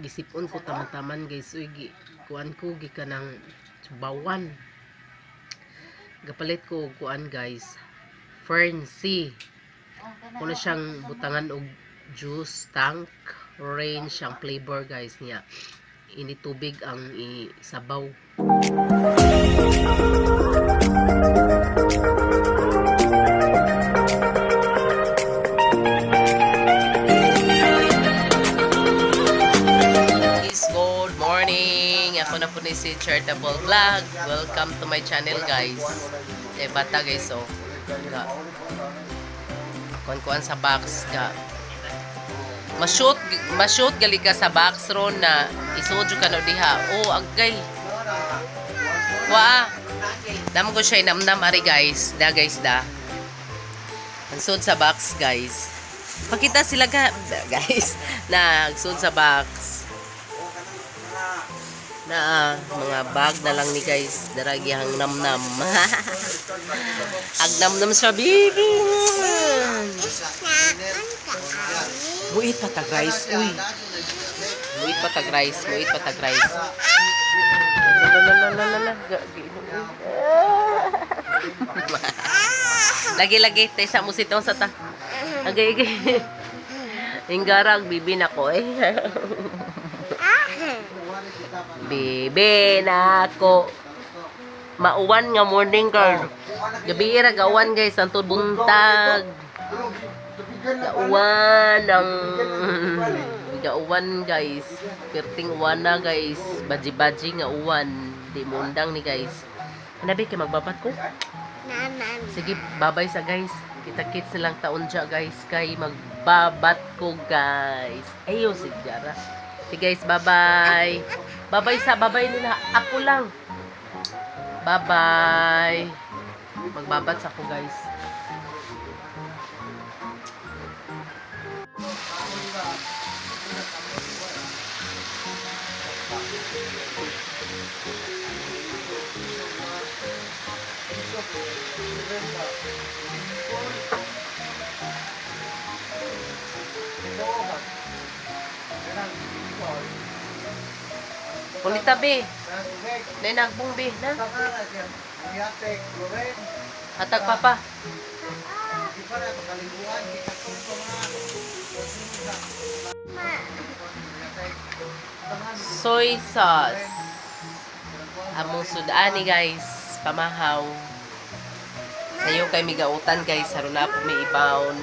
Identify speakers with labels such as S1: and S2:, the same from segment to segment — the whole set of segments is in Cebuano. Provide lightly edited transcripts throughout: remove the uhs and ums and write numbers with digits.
S1: Gisipon ko taman-taman, guys. Uy, gi, kuan ko gi kanang subawan. Gapalit ko og kuan, guys. Fern C. Kuno siyang butangan og juice tank orange ang flavor, guys, niya. Ini tubig ang isabaw. Guys, good morning! Ako na po ni si Charitable Vlog. Welcome to my channel, guys. Eh, bata, guys, oh. Ga. Kuan-kuan sa box ga. Ma-shoot, ma-shoot gali ka sa box ron na isuod ka na diha. Oh, agay. Wa. Damo ko siya inamnam ari, guys. Da, guys, da. Ang sud sa box, guys. Pakita sila ka, guys. Nagsud sa box na ah, mga bag na lang ni, guys, daragi ang namnam. Ag namnam siya, baby. Muit pa tag rice, uy. Muit pa tag rice, muit pa tag rice. La la la la la la. Lagi lagi tay sa musitong sa ta. Agay agay. Inggarag bibi na ko eh. Bibi na ako. Mauwan nga morning card. Gabi ra gauwan, guys, antod buntag. Gauwan ang gauwan, guys. Perting uwan na, guys. Baji-baji nga uwan. Di mundang ni, guys. Hanabi kay magbabat ko. Sige, babay sa guys. Kita-kits nilang taon dya, guys, kay magbabat ko, guys. Ayo si Jara. Sige, guys, bye-bye. Bye-bye sa bye-bye nila. Ako lang. Bye-bye. Magbabat sa ako, guys. Kulita be. Nay nagbong be na. Hatag papa. Soy sauce. Among sudani, guys, pamahaw. Sayo kay migautan, guys, aron na po may ibaon.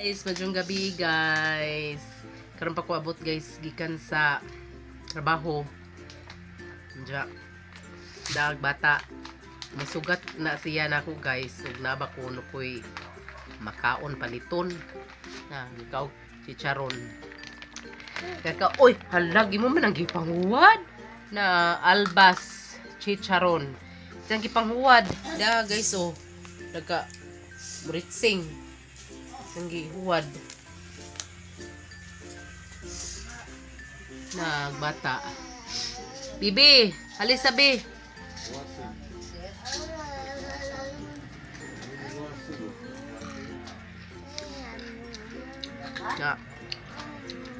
S1: Guys, madyong gabi, guys. Karon pa ko abot, guys, gikan sa trabaho. Diya. Dag bata. Masugat na siya nako, guys. Ug naba ko no ko'y makaon paliton. Na, ikaw chicharon. Kaka, oy, hala, mo man ang gipanghuwad na albas chicharon. Siyang gipanghuwad. Da, guys, oh. Nagka muritsing. Siyang gihuwad. Nagbata. Bibi, halis sabi. Ya.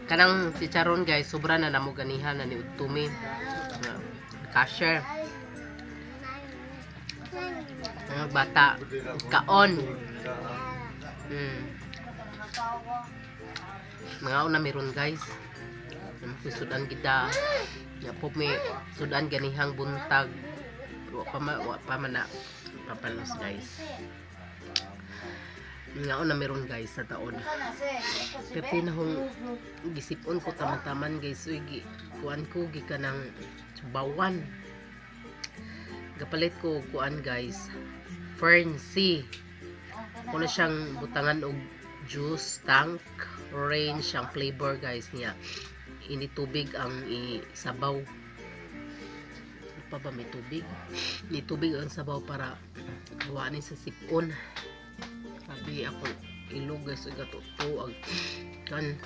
S1: Kanang chicharon, guys, sobra na namo ganihan na ni udtumi. Ya. Cashier. Magbata. Kaon. Mga una meron, guys. Sudan kita. Ya po may sudan ganihang buntag. Wa pa man na papalos, guys. Nga una meron, guys, sa taon. Pero na hong gisipon ko taman-taman, guys. Uy, gi, kuan ko gikan ng subawan. Gapalit ko og kuan, guys. Fern C. Kuno siyang butangan og juice tank orange ang flavor, guys, niya. Ini tubig ang isabaw. Ano pa ba, may tubig? Ni tubig ang sabaw para hawa ni sa sipon. Sabi ako ilong, guys, ug to ag kan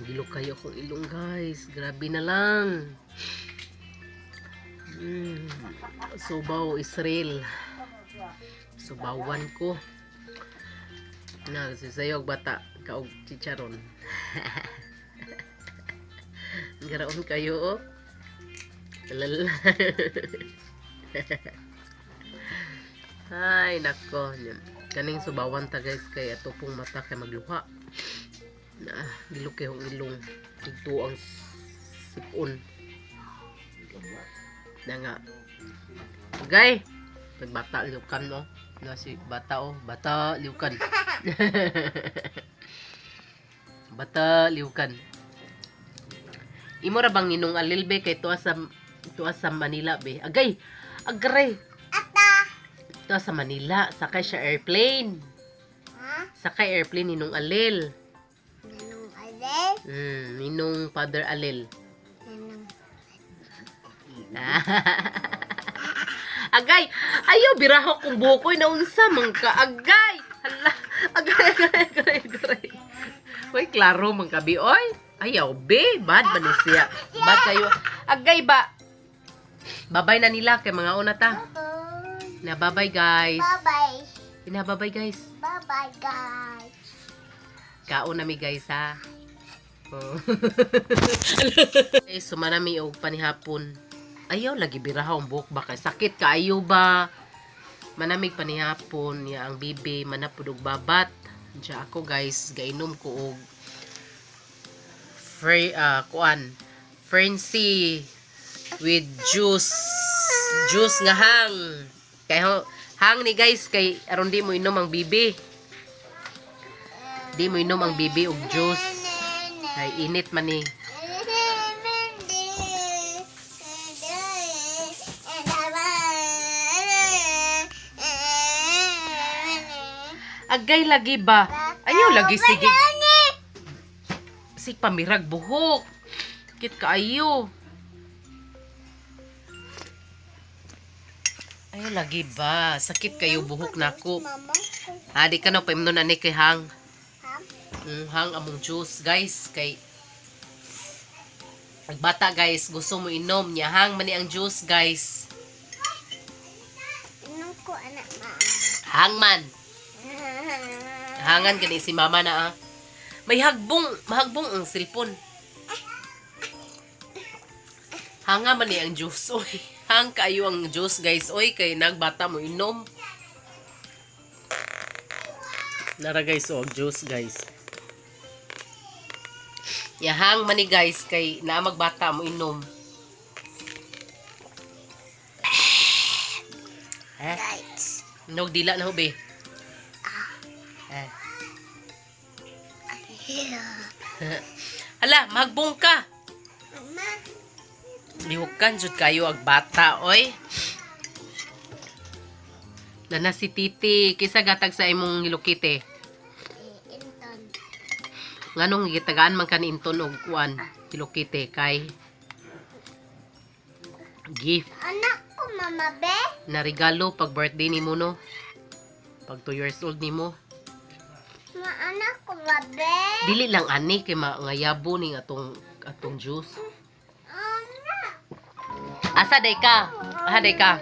S1: gilok kayo akong ilong, guys. Grabe na lang. Subaw Israel. Subawan ko. Na si sayog bata kaog chicharon. Garaon kayo oh. Lala. Ay nako. Kaning subawan ta, guys, kay ato pong mata kay magluha. Na gilok kay hong ilong. Dito ang sipon. Na nga. Gay, nagbata liukan no. Na si bata oh, bata liukan. Bata liukan. Imo ra bang ninong alil be kay tuwa sa Manila be. Agay, agray.
S2: Ata.
S1: Tuwa sa Manila, sakay siya airplane.
S2: Ha?
S1: Sakay airplane ninong alil.
S2: Ninong alil?
S1: Ninong Father Alil.
S2: Ninong.
S1: Agay, ayo biraho kong bukoy na unsa man ka agay. Hala, agay agay agay agay. Hoy, klaro man kabi oy. Ayaw be, bad man ni siya. Bad kayo. Agay ba. Babay na nila kay mga una ta.
S2: Bye.
S1: Na babay, guys.
S2: Bye-bye.
S1: Ina babay, guys.
S2: Bye-bye, guys.
S1: Kaon na mi, guys, ha. Oh. Eh, sumanami og panihapon. Ayaw lagi biraha ang buhok ba kay sakit kaayo ba. Manamig panihapon niya ang bibi manapud og babat. Diya ako, guys, gainom ko og free kuan Frenzy with juice juice nga hang. Kay hang ni, guys, kay aron di mo inom ang bibi. Di mo inom ang bibi og juice. Kay init man ni. Agay lagi ba? Ayaw lagi sige. Sig pamirag buhok. Kit kaayo. Ayaw lagi ba? Sakit kayo buhok nako.
S2: Mama.
S1: Ah, di ka no paimnon ani kay hang.
S2: Ha?
S1: Hang among juice, guys, kay Nagbata, guys, gusto mo inom niya hang mani ang juice, guys.
S2: Inom ko, anak, ma.
S1: Hang man. Hangan gani si mama na ah. May hagbong, mahagbong ang cellphone. Hanga man ni ang juice, oy. Hang kayo ang juice, guys, oy, kay nagbata mo inom. Nara, guys, oh, ang juice, guys. Yahang man ni, guys, kay naa magbata mo inom. Eh,
S2: Guys.
S1: nog dila na ho be. Eh.
S2: Yeah.
S1: Hala, magbong ka.
S2: Mama.
S1: Lihukan jud kayo ag bata, oy. Nana si Titi, kisa gatag sa imong Hello Kitty?
S2: Eh, Inton.
S1: Nganong gitagaan man ka ni Inton og kuan Hello Kitty kay gift
S2: Anak ko, mama, be.
S1: Na regalo pag birthday nimo no. Pag 2 years old nimo.
S2: Ma, anak ko, ba, be?
S1: Dili lang ani kay mangayabo ning atong atong juice.
S2: Anak.
S1: Asa day ka? Asa day ka?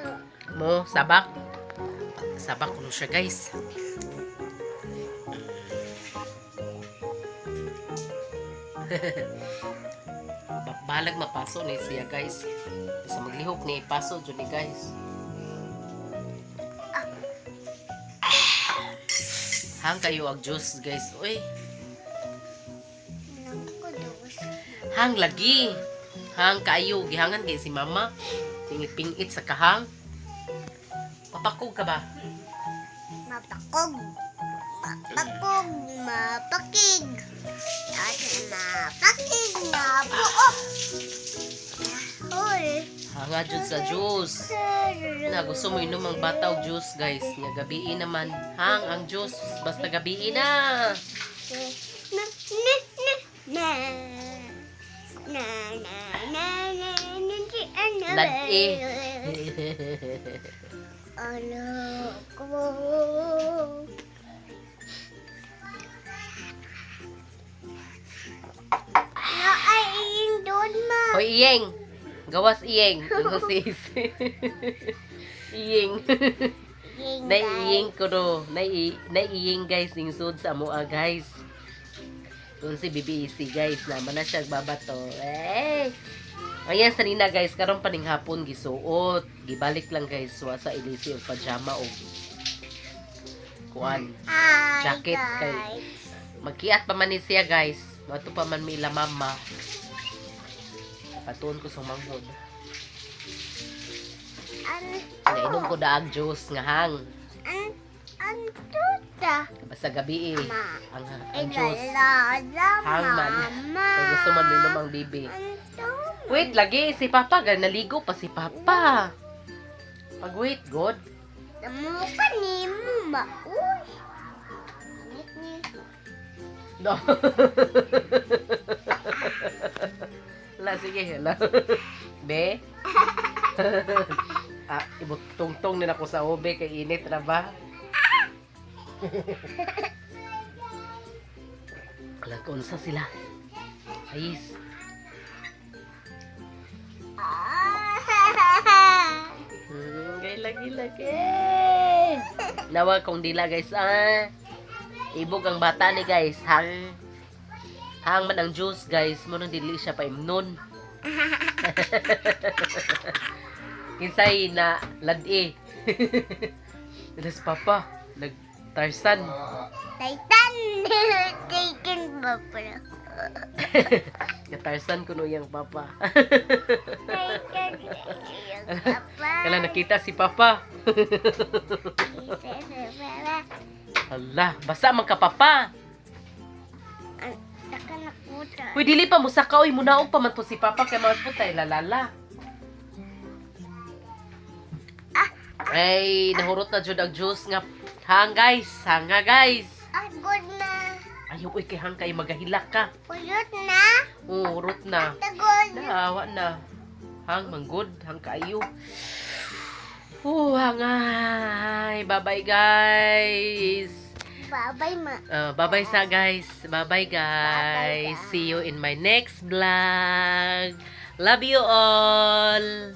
S1: Mo sabak. Sabak kuno siya, guys. Balag mapaso ni siya, guys. Basta maglihok ni ipaso jud ni, guys. Hang kayo ag juice, guys. Uy,
S2: Nang ko dos.
S1: Hang lagi. Hang kayo gihangan kay si mama. Pingit-pingit sa kahang. Papakog ka ba?
S2: Mapakog. Mapakog. Mapakig. At mapakig na buok. Uy.
S1: Hanga jud sa juice. Na gusto mo inom ang bata og juice, guys. Nya gabii naman. Hang ang juice basta gabii na.
S2: Na, na, na, na. Na, na, na, na, na, si ano.
S1: Lad-e.
S2: Anak ko. Na ay iying doon ma.
S1: Hoy, Iyeng. Gawas, Iyeng. Ingon si Isi. Iyeng.
S2: Iying,
S1: Naiiying ko do. Naiiying, guys, ning sud sa amoa, guys. Doon si BBEC, guys, naman na siya babato. Eh. Ayan sa nina, guys, karon paning hapon gisuot. Gibalik lang, guys, wa sa ilisi og pajama og kuan.
S2: Hi,
S1: Jacket kay-
S2: guys.
S1: Magkiat pa man ni siya, guys. Mato pa man mi ila mama. Patuon ko sa manghod.
S2: An,
S1: Nainom ko daag juice nga hang.
S2: an, an tuta.
S1: Basta gabi eh.
S2: Ma.
S1: Ang juice.
S2: Ilalala,
S1: Hang man.
S2: mama.
S1: Kay gusto man minom ang bibi.
S2: An tu-
S1: Wait, lagi si Papa gal naligo pa si Papa. Pag wait, God.
S2: Namuka ni mo ba? Uy. Init ni.
S1: No. La, sige, la. Be. Ah, ibutungtong nila ko sa ube kay init na ba? Lagonsa sila. Ayis.
S2: Ah.
S1: Gay lagi lagi. Nawa kong dila, guys, ah. Ibog ang bata ni, guys. Hang hang man ang juice, guys. Mo nang dili siya paimnon. Kinsay na lad-e. Alas papa, nag Tarzan.
S2: Titan! Titan ba pala?
S1: Tarzan kuno iyang papa.
S2: Titan. Iyang papa.
S1: Kala nakita si papa. Hala, basa man ka, papa.
S2: Taka nakuta.
S1: Uy, dili pa musaka oy, munaog pa man to si papa kay mga putay lalala. Ay, nahurot na jud ang juice nga hang, guys, hanga, guys.
S2: Ah, good na.
S1: Ayaw uy kay hang kay magahilak ka.
S2: Puyot na.
S1: Oo, hurot na.
S2: Tagod.
S1: Naawa na. Hang manggod, hang kaayo. Hangay. Bye-bye, guys.
S2: Bye-bye, ma.
S1: Bye-bye sa guys. Bye-bye, guys.
S2: Bye-bye,
S1: See you in my next vlog. Love you all.